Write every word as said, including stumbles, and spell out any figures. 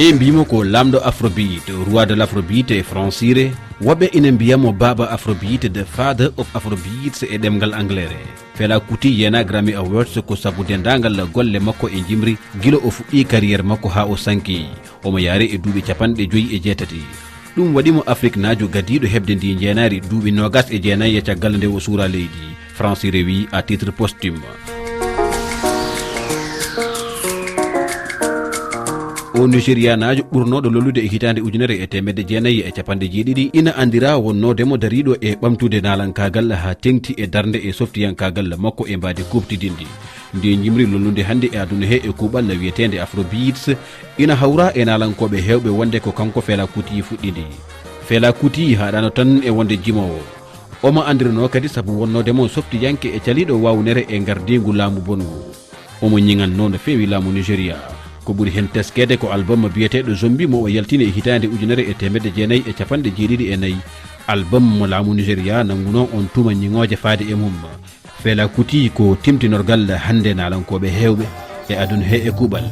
E mbimo ko lamɗo afrobeat, roi de l'afrobeat e francire. Woɓɓe ina mbiya mo baaba afrobeat, the father of afrobeats e ɗemngal anglere. Fela Kuti yena Grammy Awards ko sabu dendagal golle makko e jimri, gila o fuɗɗi carrière makko ha o sanki. Omo yaare e duuɓi capanɗe joyi e jeetati. Ɗum waɗi mo Afriknaajo gadiiɗo heɓde ndi njeenaari duuɓi noogas e jeenayi caggal nde o suura leydi. Francire wi à titre posthume. O Nigerianaajo ɓurnooɗo lollude e hitaande ujunere e teemedde jeenayi e capanɗe jeeɗiɗi ina anndira wonnoode mo dariiɗo e ɓamtude naalankaagal haa teŋti e darnde e softiyankaagal makko e mbaadi kuuɓtidinndi. Ndi njimri lollude hannde e aduna he e kuuɓal wiyeteende Afrobeats ina hawra e naalankooɓe heewɓe wonde ko kanko Fela Kuti fuɗɗidi. Fela Kuti haaɗaano tan e wonde jimoowo. Omo anndiranoo kadi sabu wonnoode mo softiyanke e caliiɗo waawnere e ngardiingu laamu bonngu. Omo ñiŋannoo no feewi laamu Nigeria. Ko ɓuri heen teskeede ko album biyeteeɗo Zombi mo o yaltini e hitaande ujunere e teemedde jeenayi e capanɗe jeeɗiɗi e nayi. Album mo laamu Nigeria nanngunoo on tuma ñiŋooje faade e mum. Fela Kuti ko timtinorgal hannde naalankooɓe heewɓe e aduna he e kuuɓal.